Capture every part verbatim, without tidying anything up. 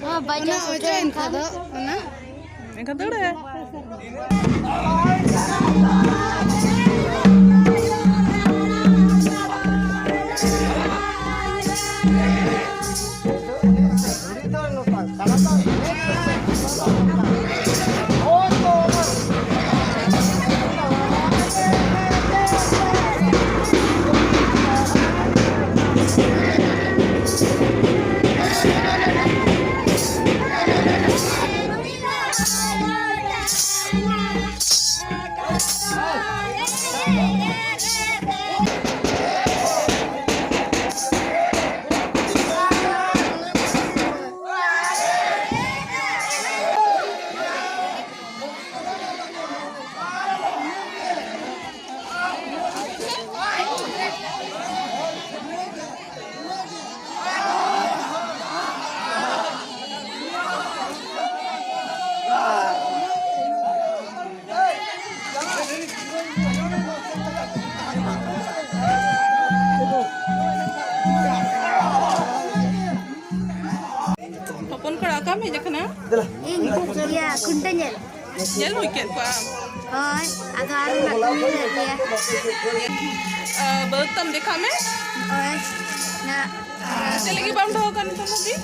ᱦᱮᱸ, ᱵᱟᱭ ᱚᱱᱟ ᱪᱟᱱᱥ ᱚᱪᱚᱭᱮᱱ ᱚᱪᱚᱭᱮᱱ ᱠᱷᱟᱱ ᱠᱷᱟᱱ ᱫᱚ᱾ ᱫᱚ ᱚᱱᱟ ᱮᱱᱠᱷᱟᱱ ᱫᱟᱹᱲ ᱟᱭ᱾ ᱦᱚᱯᱚᱱ ᱠᱚᱲᱟ, ᱚᱠᱟᱢ ᱦᱮᱡ ᱟᱠᱟᱱᱟ? ᱤᱧ ᱤᱭᱟᱹ ᱠᱷᱩᱱᱴᱟᱹ ᱧᱮᱞ᱾ ᱧᱮᱞ ᱦᱩᱭ ᱠᱮᱫ ᱠᱚᱣᱟ᱾ ᱦᱳᱭ, ᱟᱫᱚ ᱟᱨ ᱚᱱᱟ ᱠᱚ ᱧᱮᱞ ᱞᱮᱫ ᱜᱮᱭᱟ᱾ ᱟ, ᱵᱟᱹᱫᱽ ᱛᱟᱢ ᱫᱮᱠᱷᱟᱣ ᱢᱮ᱾ ᱦᱳᱭ, ᱱᱟ᱾ ᱪᱮᱫ ᱞᱟᱹᱜᱤᱫ ᱵᱟᱢ ᱫᱚᱦᱚ ᱠᱟᱱ ᱱᱤᱛᱚᱜ ᱦᱟᱹᱵᱤᱡ?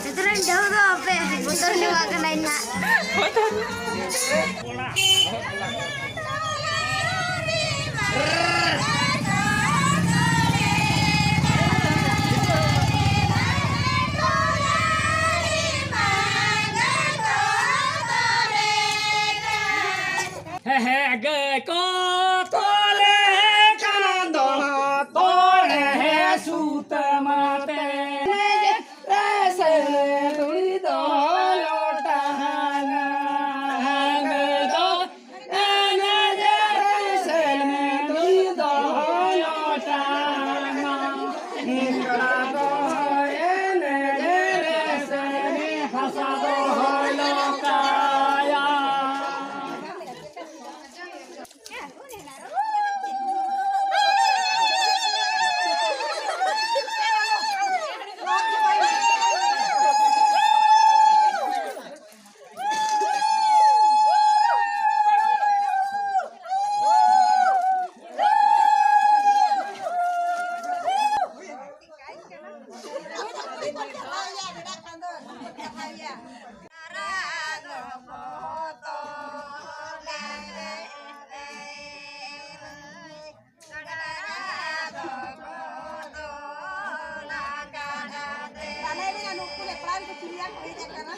ᱱᱤᱛᱚᱜ ᱨᱮᱧ ᱫᱚᱦᱚ ᱫᱚ ᱟᱯᱮ ᱵᱚᱛᱚᱨ ᱧᱚᱜ ᱠᱟᱱᱟᱧ ᱱᱟᱜ᱾ ᱵᱚᱛᱚᱨ᱾ ᱦᱮ ᱦᱮ ᱜᱟᱹᱭ ᱠᱚ ᱛᱚᱞᱮ ᱠᱟᱱ ᱫᱚ ᱛᱚᱲᱮ ᱥᱩᱛᱟᱹᱢ ᱟᱛᱮ᱾ ᱨᱮᱥᱮ ᱫᱩᱲᱤ ᱫᱚ ᱞᱚᱴᱟᱝᱟ, ᱜᱟᱹᱭ ᱫᱚ ᱮᱱᱮᱡ ᱨᱮᱥᱮ ᱫᱩᱲᱤ ᱫᱚ ᱞᱚᱴᱟᱝᱟ, ᱠᱚᱲᱟ ᱫᱚ ᱮᱱᱮᱡ ᱨᱮᱥᱮ ᱦᱟᱥᱟ ᱫᱚ ᱞᱚᱴᱟᱭᱟ᱾ ᱦᱮᱡ ᱟᱠᱟᱱᱟ᱾